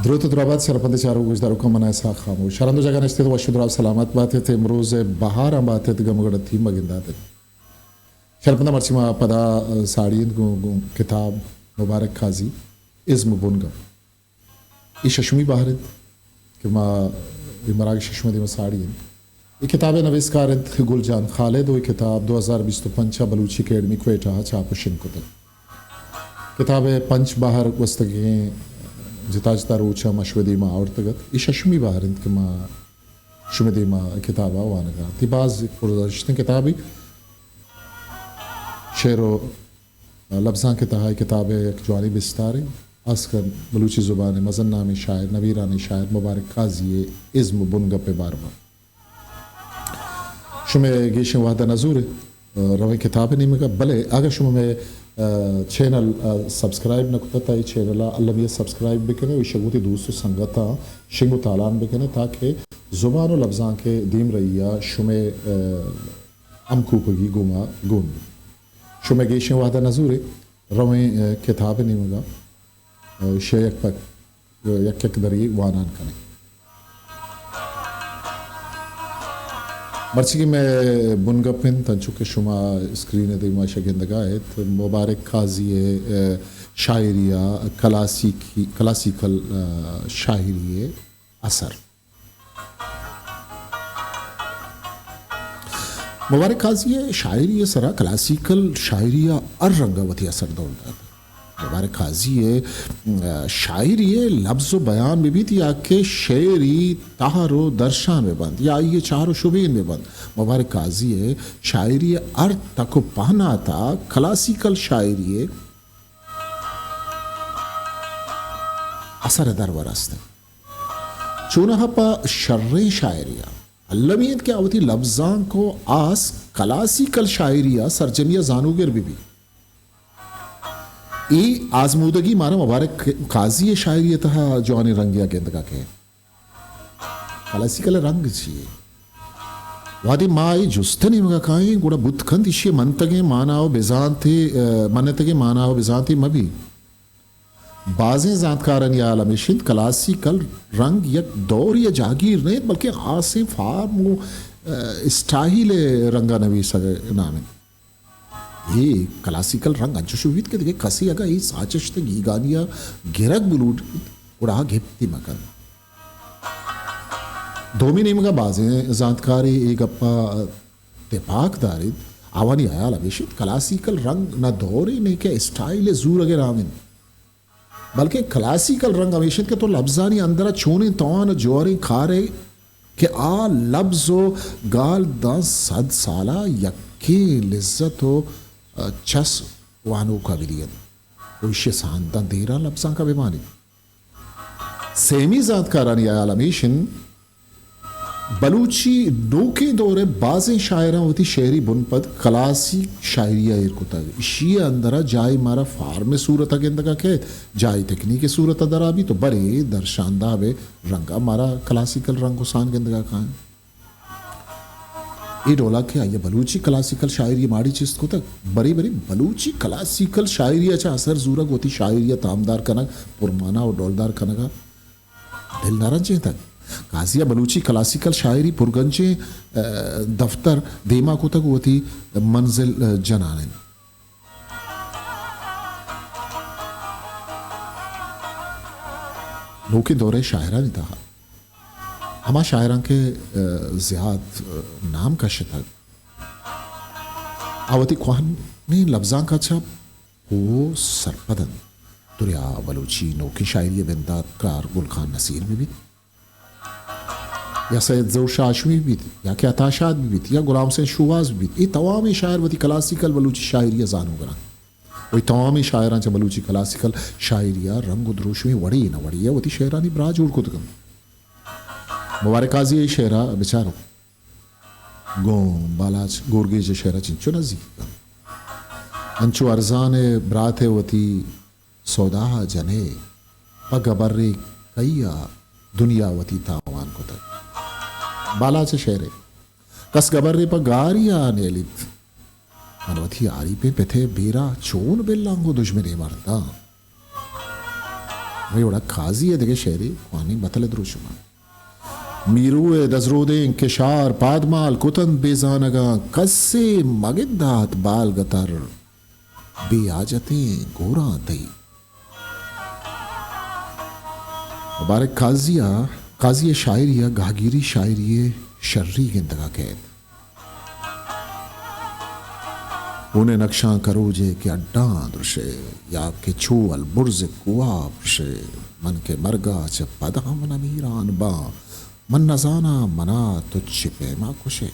دروت ءُ درابات شرپند چاروک گوشداروکاں، من اسحاق خاموش۔ ہر ہند ءُ جاگہ نشت ات، وش ءُ دراہ سلامت بات ات، امروز ءِ بہاراں بات ات، گم ءُ گڑتی مگندات ات۔ شرپنداں، مرچی ما پدا ساڑی انت گوں، گوں کتاب مبارک قاضی، ازم ءُ بنگپ۔ اے ششمی بہر انت کہ ما اے مراگش ءَ شمئے دیما ساڑی انت۔ اے کتاب ءِ نویسکار انت گل جان خالد ءُ اے کتاب دو ہزار بیست ءُ پنچ ءَ بلوچی اکیڈمی کوئٹہ ءَ چاپ ءُ شنگ کتگ۔ کتاب ءِ پنچ بہر گوستگیں جتا جتا روچاں ما شمئے دیما آورتگ ات۔ اے ششمی بہر انت کہ ما شمئے دیما کتاب ءَ وانگ ءَ آں۔ اے باز پردرشتیں کتابے۔ شعر ءُ لبزانک ءِ تہا اے کتاب ءِ یک جوانیں بستارے، خاص کر بلوچی زبان ءِ مزن نامیں شاعر، نبیرانیں شاعر مبارک قاضی ءِ ازم ءُ بنگپ ءِ باروا۔ شمئے گیشیں وہد ءَ نزور ات، رویں کتاب ءِ نیمگ ءَ، بلے اگاں شما مئے، آ، چینل ءَ سبسکرائب نہ کتگ، تہ اے چینل ءَ المی ءَ سبسکرائب بکن ات ءُ ایشی ءَ گوں وتی دوست ءُ سنگتاں شنگ ءُ تالان بکن ات، تاکہ زبان ءُ لبزانک ءِ دیمرئی ءَ شمئے، آ، ہمکوپگی گوں ما گون بیت۔ شمئے گیشیں وہد ءَ نزور ات، رویں، آ، کتاب ءِ نیمگ ءَ، آ، ایشی ءَ یک پہ، آ، یک یک دری وانان کنیں۔ مرچی کہ مئے بنگپ انت، انچو کہ شما اسکرین ءِ دیما ایشی ءَ گندگ ءَ ات، مبارک قاضی ءِ، آ، شاعری ءِ کلاسیکی، کلاسیکل، آ، شاعری ءِ اثر۔ مبارک قاضی ءِ شاعری ءِ سرا کلاسیکل شاعری ءَ ہر رنگ ءَ وتی اثر ڈول دات۔ مبارک قاضی ءِ، آ، شاعری ءِ لبز ءُ بیان بہ بیت یا کہ شعری تہر ءُ درشان بہ بنت یا آئی ءِ چار ءُ شبین بہ بنت، مبارک قاضی ءِ شاعری ءِ ہر تک ءُ پہنات ءَ کلاسیکل شاعری ءِ اثر ءِ درور است انت۔ چوناہا پہ شریں شاعرے ءَ المی انت کہ آ وتی لبزانک ءُ آس کلاسیکل شاعری ءِ سرجمی ءَ زانوگر بہ بیت۔ اے آزمودگی مارا مبارک قاضی ءِ شاعری ءِ تہا جوانیں رنگے ءَ گندگ ءَ کئیت۔ کلاسیکل ءِ رنگ چی یے؟ وہدے ما اے جست ءِ نیمگ ءَ کائیں، گڑا بوت کنت ایشی ءِ منتگیں مانا ءُ بزانتے، آ، منتگیں مانا ءُ بزانتے مہ بیت۔ بازیں زانتکارانی ہیال ہمیش انت، کلاسیکل رنگ یک دورے ءِ جاگیر نہ انت، بلکیں خاصیں فارم ءُ، آ، اسٹائل ءِ رنگ ءَ نویسگ ءِ نام انت۔ اے کلاسیکل رنگ انچش بیت کہ دگہ کسے اگاں اے ساچشت ءِ گیگانی ءَ گرگ بلوٹ، گڑا آ گپتی مہ کنت۔ دومی نیمگ ءَ بازیں زانتکارے اے گپ ءَ تپاک داریت، آوانی ہیال ہمیش انت، کلاسیکل رنگ نہ دورے نئے کہ اسٹائل ءِ زورگ ءِ نام انت، بلکیں کلاسیکل رنگ ہمیش انت کہ تو لبزانی اندر ءَ چونیں توان ءُ جوہریں کارے کہ آ لبز ءُ گال داں صد سال ءَ یکیں لذت ءُ، آ، چس وانوک ءَ بدیت ءُ ایشی ءِ سانداں دیراں لبزانک ءَ بہ مانیت۔ سیمی زانتکارانی ہیال ہمیش انت، بلوچی نوکیں دور ءِ بازیں شاعراں وتی شعری بنپد کلاسیک شاعری ءَ ایر کتگ۔ ایشی ءِ اندر ءَ جاہے مارا فارم ءِ صورت ءَ گندگ ءَ کئیت، جاہے تکنیک ءِ صورت ءَ درا بیت ءُ برے درشانداب ءِ رنگ ءَ مارا کلاسیکل رنگ ءُ سان گندگ ءَ کاینت۔ اے ڈول ءَ کہ آئی ءَ بلوچی کلاسیکل شاعری ءِ ماڑی چست کتگ، برے برے بلوچی کلاسیکل شاعری ءَ چہ اثر زورگ، وتی شاعری ءَ تامدار کنگ، پرمانا ءُ ڈولدار کنگ ءَ دل نہ رنجینتگ۔ قاضی ءَ بلوچی کلاسیکل شاعری پرگنجیں، آ، دفتر دیما کتگ ءُ وتی منزل، آ، جنان انت۔ نوکیں دور ءِ شاعرانی تہا ہما شاعراں کہ، آ، زیات، آ، نام کشتگ، آ وتی کوہنیں لبزانک ءَ چہ پوہ ءُ سرپد انت۔ دریائے بلوچی نوکیں شاعری ءِ بندات کار گل خان نصیر بہ بیت، یا سید ظہور شاہ ہاشمی بہ بیت، یا کہ عطا شاد بہ بیت، یا غلام حسین شوہاز بہ بیت، اے توامیں شاعر وتی کلاسیکل بلوچی شاعری ءِ زانوگر انت۔ ءُ اے توامیں شاعراں چہ بلوچی کلاسیکل شاعری ءَ رنگ ءُ دروشمے وڑے نہ وڑے ءَ وتی شعرانی براہ جوڑ کتگ انت۔ مبارک قاضی ءِ اے شعر ءَ بچار، گوں بالاچ گورگیج ءِ شعر ءَ چنچو نزیک انت۔ انچو ارزان ءَ برات ءَ وتی سودا ءَ جن ئے، پہ گبرے کئی ءَ دنیا وتی تاوان کتگ۔ بالاچ ءِ شعرے، کس گبرے پہ گاری ءَ نیلیت، من وتی آریپیں پت ءِ بیر ءَ چون بلاں گوں دژمنیں مرداں۔ ہمے وڑا قاضی ءِ دگہ شعرے کوہنیں بتل ءِ دروشم ءَ۔ میرو ءِ دزرودیں کشار پادمال کتنت بے زانگاں، کسے مگندات بالگتر، بے حاجتیں گوراں تئی۔ مبارک قاضی ءَ، قاضی ءِ شاعری ءَ گہگیری شاعری ءِ شری گندگ ءَ کئیت۔ ہون ءِ نقشاں کروجے کہ اڈاں درشے، یا کہ چو البرز ءِ کوہ ءَ پرشے، من کہ مرگ ءَ چہ پد ہم نمیران باں، من نزاناں منا تو چہ پیما کشے۔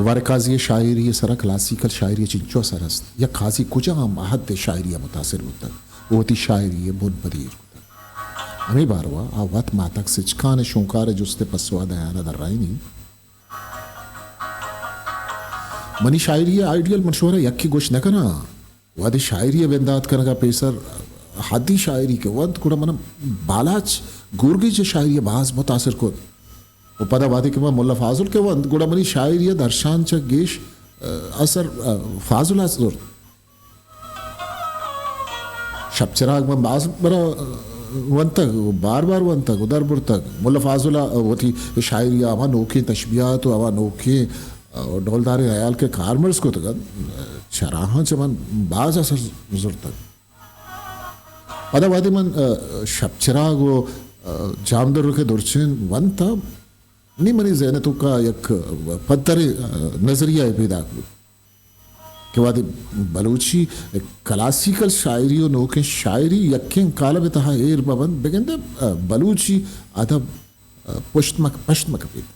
مبارک قاضی ءِ شاعری ءِ سرا کلاسیکل شاعری ءِ چنچو اثر است؟ یا قاضی کجام عہد ءِ شاعری ءَ متاثر بوتگ ءُ وتی شاعری ءِ بن پدی ایر کتگ؟ ہمے باروا آ وت ماہتاک سچکان ءِ شونکار ءِ جست ءِ پسو ءَ دیان ءَ درائینی۔ منی شاعری ءِ آئیڈیل من شمارا یکے گوشت نہ کناں۔ وہدے شاعری ءِ بندات کنگ ءَ پیسر حدی شاعری کہ ونت، گڑا من بالاچ گورگیج ءِ شاعری ءَ باز متاثر کت۔ ءُ پدا وہدے کہ من ملا فاضل کہ ونت، گڑا منی شاعری ءَ درشان چہ گیش، ءَ، اثر، ءَ، فاضل ءَ زرت۔ شپ چراگ من باز برا ونتگ ءُ بار بار ونتگ ءُ در برتگ۔ ملا فاضل ءَ وتی شاعری ءَ ہما نوکیں تشبیہات ءُ ہما نوکیں، ءَ، ڈولداریں ہیال کہ کارمرز کتگ انت، چراہاں چہ من باز اثر زرتگ۔ پدا وہدے من، ءَ، شپ چراگ ءُ، ءَ، جام درک ءِ درچین ونت، نی منی ذہن ءِ توکا یک پدریں، ءَ، نظریہ ءِ پیداک بوت کہ وہدے بلوچی کلاسیکل شاعری ءُ نوکیں شاعری یکیں کالم ءِ تہا ایر مہ بنت، بگندے، ءَ، بلوچی ادب، ءَ، پشت مک-، پشت مہ کپیت۔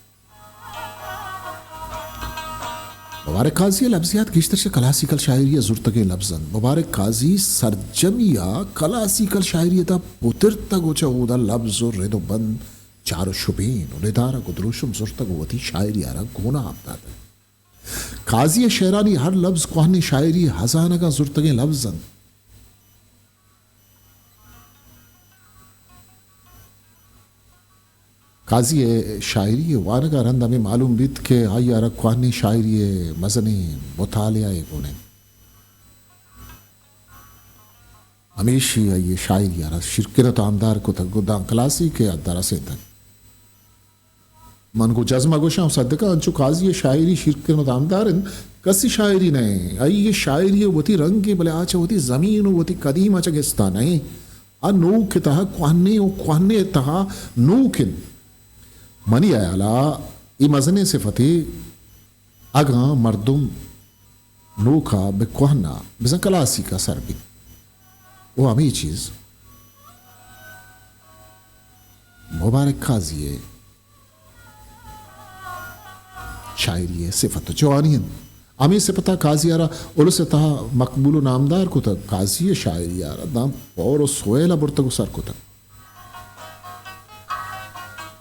مبارک قاضی ءِ لبزیات گیشتر چہ کلاسیکل شاعری ءَ زرتگیں لبز انت۔ مبارک قاضی سرجمی ءَ کلاسیکل شاعری ءِ تہا پترتگ ءُ چہ اودا لبز ءُ رد ءُ بند، چار ءُ شبین ءُ ندارگ ءُ دروشم زرتگ ءُ وتی شاعری ءَ را گوناپ داتگ۔ قاضی ءِ شعرانی ہر لبز کوہنیں شاعری ءِ ہزانگاں زرتگیں لبز انت۔ قاضی ءِ شاعری ءِ وانگ ءَ رند ہمے معلوم بیت کہ آئی ءَ را کوہنیں شاعری ءِ مزنیں مطالعہ ءِ گون انت۔ ہمیشی آئی ءِ شاعری ءَ را شیرکن ءُ تامدار کتگ ءُ داں کلاسیک ءِ حد ءَ رسینتگ۔ من گوں جزم ءَ گوشاں ءُ صدقاں، انچو قاضی ءِ شاعری شیرکن ءُ تامدار انت، کسی شاعری نہ انت۔ آئی ءِ شاعری ءِ وتی رنگے، بلے آ چہ وتی زمین ءُ وتی قدیم ءَ چہ گستا نہ انت۔ آ نوک ءِ تہا کوہنیں ءُ کوہنیں ءِ تہا نوک انت۔ منی ہیال ءَ اے مزنیں صفتے۔ اگاں مردم نوک ءَ بہ کوہن ءَ بزاں کلاسیک ءَ سر بیت، ءُ ہمے چیز مبارک قاضی ءِ شاعری ءِ صفت ءُ جوانی انت۔ ہمے صفت ءَ قاضی ءَ را الس ءِ تہا مقبول ءُ نامدار کتگ۔ قاضی ءِ شاعری ءَ را داں پور ءُ سویل ءَ برتگ ءُ سر کتگ۔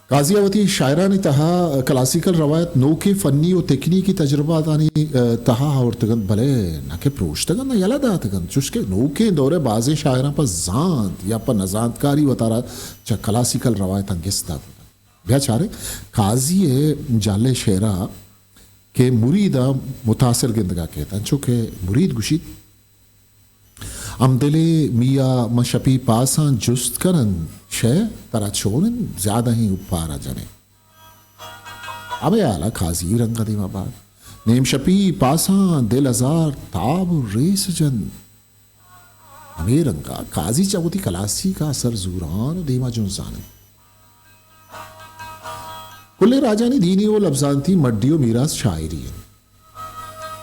قاضی ءَ وتی شاعرانی تہا کلاسیکل روایت نوکیں فنی ءُ تکنیکی تجرباتانی، ءَ، تہا آورتگ انت، بلے نہ کہ پروشتگ انت، نہ یلہ داتگ انت، چوشکہ نوکیں دور ءِ بازیں شاعراں پہ زانت یا پہ نزانتکاری وتارا چہ کلاسیکل روایتاں گستا کتگ۔ بیا چاریں، قاضی ءِ جہلیں شعر ءَ کہ مرید ءَ متاثر گندگ ءَ کیت، انچو کہ مرید گوشیت، ہمدلے میا من شپی پاساں جست کنن شے، ترا چون انت زیادہیں اوپارا جنے۔ ہمے حالا قاضی رنگا دیما بات۔ نیم شپی پاساں دل ہزار تاب و ریس جن۔ ہمے رنگا قاضی چہ وتی کلاسیکا سر زوران و دیما جنزان انت۔ کلیں راجانی دینی و لبزانتی مڈی و میراث شاعری انت۔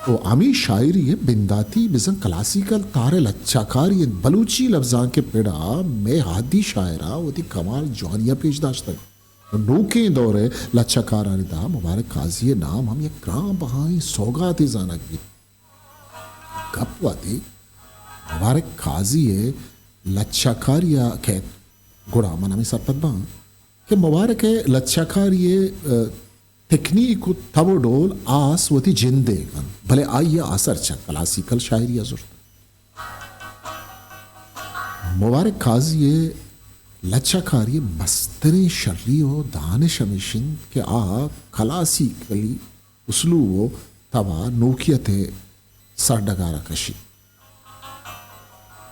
و ہمے شاعری ء بنداتی بزاں کلاسیکل تار ء لچہ کاری انت۔ بلوچی لبزانک ء پڑ ء مئے اہدی شاعراں وتی کمال جوانی ء پیش داشتگ۔ و نوکیں دور ء لچہ کارانی تہا مبارک قاضی ء نام ہم یک گران بہائیں سوگاتے زانگ بیت۔ گپ وہدے مبارک قاضی ء لچہ کاری ء کئیت، گڑا من ہمے سرپد باں کہ مبارک ء لچہ کاری ء، ء، تکنیک و تب و ڈول آس وتی جندے کنت، بلے آئی ء اثر چہ کلاسیکل شاعری ء زرت۔ مبارک قاضی ء لچہ کاری ء مستریں شری و دانش ہمیش انت کہ آ کلاسیکلی اسلوب و تب ء نوکیت ء سرڈگار ء کشیت۔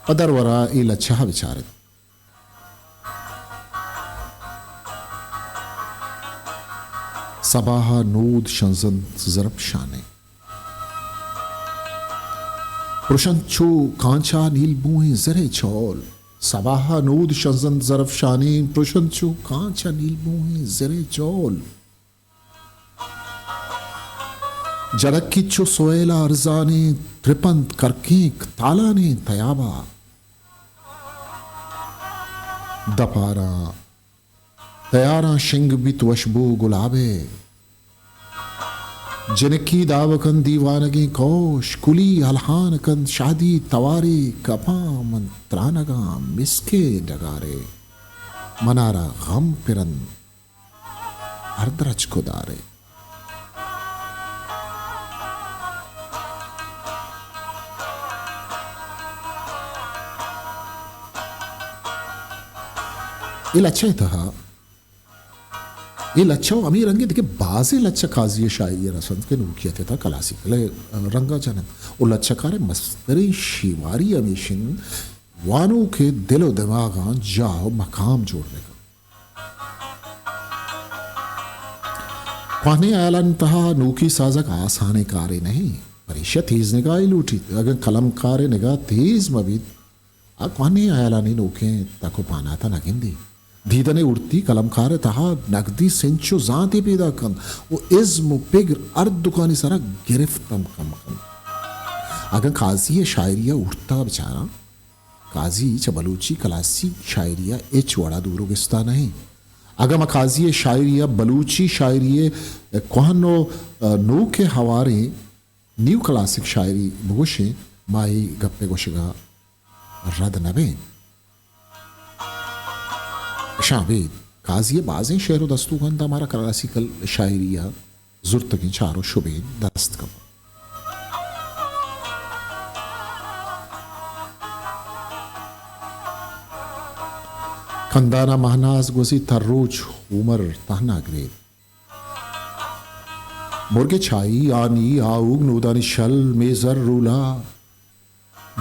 پہ درور ء اے لچہ ء بچار ات۔ سباہ ء نود شنزنت زرپ شانیں۔ پرشنت چو کانچا نیل بوئیں زرے چول۔ سباہ ء نود شنزنت زرپ شانیں، پرشنت چو کانچا نیل بوئیں زرے چول۔ جڑکی چو سویل ء ارزانیں، ترپنت کرکینک تالانیں تیابا۔ دپاراں تیاراں شنگ بیت وشبو گلابے۔ جنکی داب کنت دیوانگیں کوش، کلی الہان کنت شادی توارے، کپاں من ترانگاں مسکے ڈگارے۔ منارا غم پرن ہر درچک ء دارے۔ اے لچہ ء تہا، اے لچہ و ہمے رنگیں دگہ بازیں لچہ قاضی ء شاعری ء رسنت کہ نوکیت ء تہا کلاسیکل ء رنگ ء جننت و لچہ کار ء مستریں شیواری ہمیش انت وانوک ء دل و دماغاں جاہ و مقام جوڑ بہ کنت۔ کوہنیں ہیالانی تہا نوکی سازگ آسانیں کارے نہ انت، پریشا تیز نگاہی لوٹیت۔ اگاں قلمکار ء نگاہ تیز مہ بیت، آ کوہنیں ہیالانی نوکیں تک و پانات ء نہ گندی۔ دیدن ء ہورتی قلمکار ء تہا نگدی سنچ و زانتے پیداک کنت و ازم و پگر ہر دکانی سرا گرفت ہم کم کنت۔ اگاں قاضی ء شاعری ء ہورتا بچاراں، قاضی چہ بلوچی کلاسیک شاعری ء ہچ وڑا دور و گستا نہ انت۔ اگاں ما قاضی ء شاعری ء بلوچی شاعری ء کوہن و نوک ء ہواریں نیو کلاسیک شاعری بگوشیں، ما اے گپ ء گوشگ ء رد نہ بیں۔ اشاں ابید قاضی ء بازیں شعر و دستونک انت، مارا کلاسیکل شاعری ء زرتگیں چار و شبین دست کپت۔ کندان ء مہناز گوزی تر روچ ہومر تہنا گریت۔ مرگ چائی، آنی، آؤگ، نودانی شل، میزر، رولا،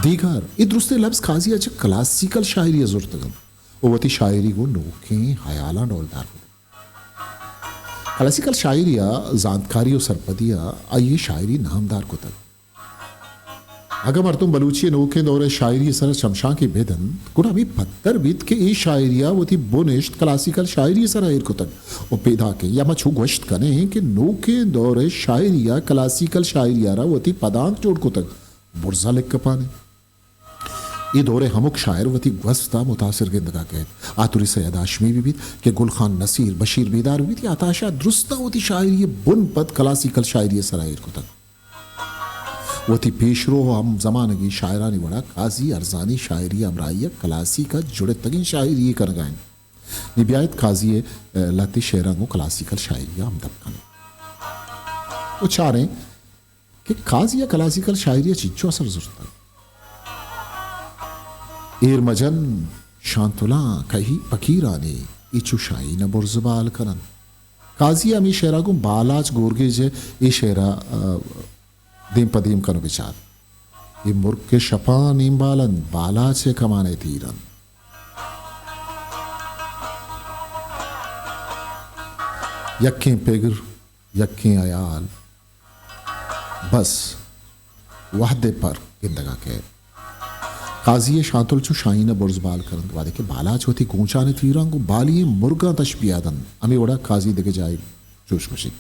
دیگر۔ اے درستیں لبز قاضی ء چہ کلاسیکل شاعری ء زرتگ انت و وتی شاعری گوں نوکیں ہیالاں ڈولدار کتگ۔ کلاسیکل شاعری ء زانتکاری و سرپدی ء آئی ء شاعری نامدار کتگ۔ اگاں مردم بلوچی ء نوکیں دور ء شاعری ء سرا چمشانکے بہ دنت، گڑا ہمے پدر بیت کہ اے شاعری ء وتی بنشت کلاسیکل شاعری ء سرا ایر کتگ و پیداک انت۔ یا ما چو گوشت کنیں کہ نوکیں دور ء شاعری ء کلاسیکل شاعری ء را وتی پدانک جوڑ کتگ۔ برزا لکپانے۔ اے دور ء ہمک شاعر وتی گوست ء متاثر گندگ ء کئیت۔ آ توری سید ہاشمی بہ بیت کہ گل خان نصیر، بشیر بیدار بہ بیت یا عطا شاد، درستاں وتی شاعری ء بن پد کلاسیکل شاعری ء سرا ایر کتگ۔ وتی پیشرو ء ہم زمانگی شاعرانی وڑا قاضی ارزانی شاعری ء ہمراہی ء کلاسیک ء جڑتگیں شاعری ء کنگ ء انت۔ نی بیایت قاضی ء لہتے شعراں گوں کلاسیکل شاعری ء ہمدپ کنیں و چاریں کہ قاضی ء کلاسیکل شاعری ء چنچو اثر زرتگ۔ ایر مجن شانتلاں کہی پکیرانے، اے چو شاہین ء برزبال کن انت۔ قاضی ء ہمے شعر ء گوں بالاچ گورگیج ء اے شعر ء، آ، دیم پہ دیم کن و بچار۔ اے مرگ ء شپاں نیمبال انت، بالاچ ء کمان ء تیر انت۔ یکیں پگر، یکیں ہیال، بس وہد ء پر گندگ ء کئیت۔ قاضی ء شانتل چو شاہین ء برزبال کن انت، وہدے کہ بالاچ وتی گونچان ء تیراں گوں بالی ئیں مرگاں تشبیہ دنت، ہمے وڑا قاضی دگہ جاہے چوش گوشیت،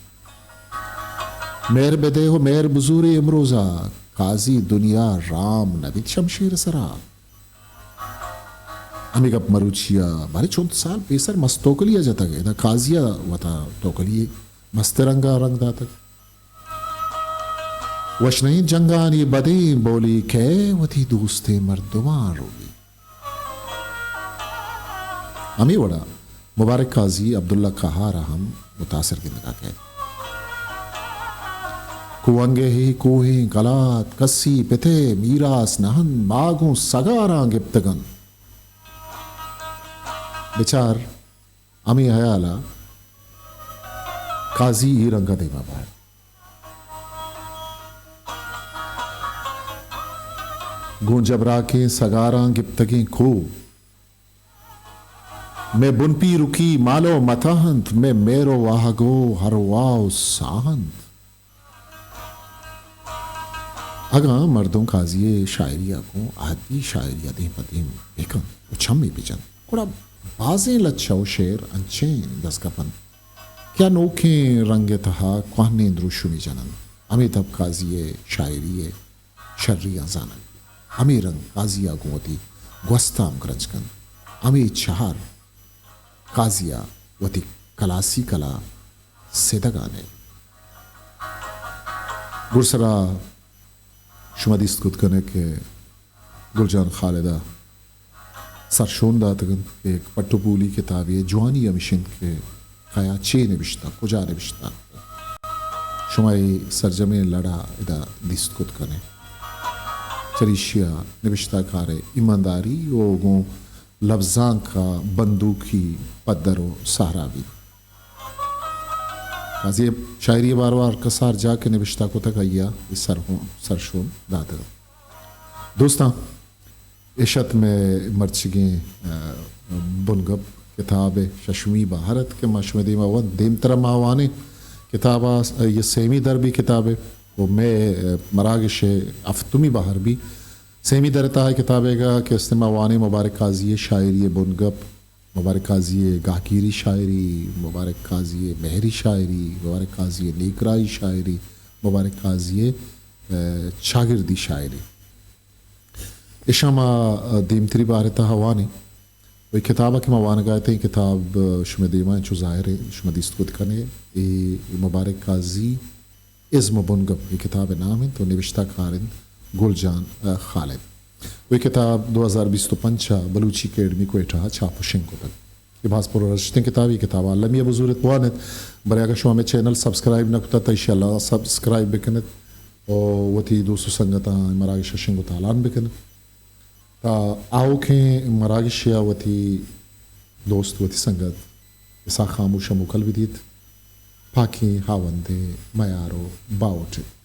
مہر بدئے و مہر بزورے امروزا، قاضی دنیا رام نبیت شمشیر سرا۔ ہمے گپ مروچی ء باریں چنت سال پیسر مست توکلی ء جتگ، ادا قاضی ء وتا توکلی ء مست رنگ ء رنگ داتگ۔ وش نہ انت جنگانی بدیں بولی، کئے وتی دوستیں مردماں رولی۔ ہمے وڑا مبارک قاضی عبداللہ قہار ء ہم متاثر گندگ ء کئیت۔ کوہنگے کوہیں کلات کسی پتے میراث نہ انت، ما گوں سگاراں گپتگ انت۔ بچار ہمے ہیال ء قاضی اے رنگ ء دیما بارت۔ گوں جبراکیں سگاراں گپتگیں کوہ، مئے بنپیرکی مال و متاہ انت، مئے مہر و واہگ و ہرواہ و ساہ انت۔ اگاں مردم قاضی ءِ شاعری ءَ گوں عادی شاعری ءَ دیم پہ دیم بہ کنت و چمے بہ جنت، گڑا بازیں لچہ و شعر انچیں دزکپ انت کہ آ نوکیں رنگ ءِ تہا کوہنیں دروشمے جن انت۔ ہمے دپ قاضی ءِ شاعری ءِ شریاں زانگ بیت۔ ہمے رنگ قاضی ءَ گوں وتی گوست ءَ ہمگرنچ کنت۔ ہمے چہر قاضی ءَ وتی کلاسیکل ءَ سدگ ءَ نئیت۔ گڈسرا شما دیست کت کن ئے کہ گل جان خالد ءَ سرشون داتگ انت کہ یک پٹ و پولی کتابے ءِ جوانی ہمیش انت کہ کیا چے نبشتہ، کجا نبشتہ۔ شما اے سرجمیں لڑ ءَ ادا دیست کت کن ئے۔ چریشی ءَ نبشتہ کار ءِ ایمانداری و گوں لبزانک ءَ بندوکی پدر و سہرا بیت۔ قاضی ءِ شاعری ءِ باروا ہر کس ءَ ہر جاہ کہ نبشتہ کتگ، آئی ءَ اے سرہون-، سرشون داتگ۔ دوستاں، اش ات مئے مرچیگیں، ءَ، بنگپ کتاب ءِ ششمی بہر ات کہ ما شمئے دیما ونت۔ دیمترا ما وانیں کتاب ءَ، اے سیمی در بی کتاب ءِ و مئے، ءَ، مراگش ءِ ہفتمی بہر بی۔ سیمی در ءِ تہا کتاب ءِ گا کہ است ما وانیں مبارک قاضی ءِ شاعری ءِ بنگپ، مبارک قاضی ءِ گہگیری شاعری، مبارک قاضی ءِ مہری شاعری، مبارک قاضی ءِ نیکراہی شاعری، مبارک قاضی ءِ، ءَ، چاگردی شاعری۔ ایشاں ما، ءَ، دیمتری بہر ءِ تہا وانیں۔ و اے کتاب ءَ کہ ما وانگ ءَ اتیں، اے کتاب، ءَ، شمئے دیما انچو ظاہر انت، شما دیست کت کن ئے۔ اے مبارک قاضی ازم و بنگپ اے کتاب ءِ نام انت و نبشتہ کار انت گل جان، ءَ، خالد۔ و اے کتاب دو ہزار بیست و پنچ ءَ بلوچی اکیڈمی کوئٹہ ءَ چاپ و شنگ کتگ۔ اے باز پر ارزشتیں کتابے، اے کتاب ءَ المی ءَ بزور ات بوان ات، بلے اگاں شما مئے چینل سبسکرائب نہ کتگ، تہ ایشی ءَ سبسکرائب بکن ات و وتی دوست و سنگتاں مراگش ءَ شنگ و تالان بکن ات۔ تا آؤکیں مراگشے ءَ وتی دوست، وتی سنگت اسحاق خاموش ءَ موکل بدیت۔ پاکیں ہاوند ءِ میار و باہوٹ ات۔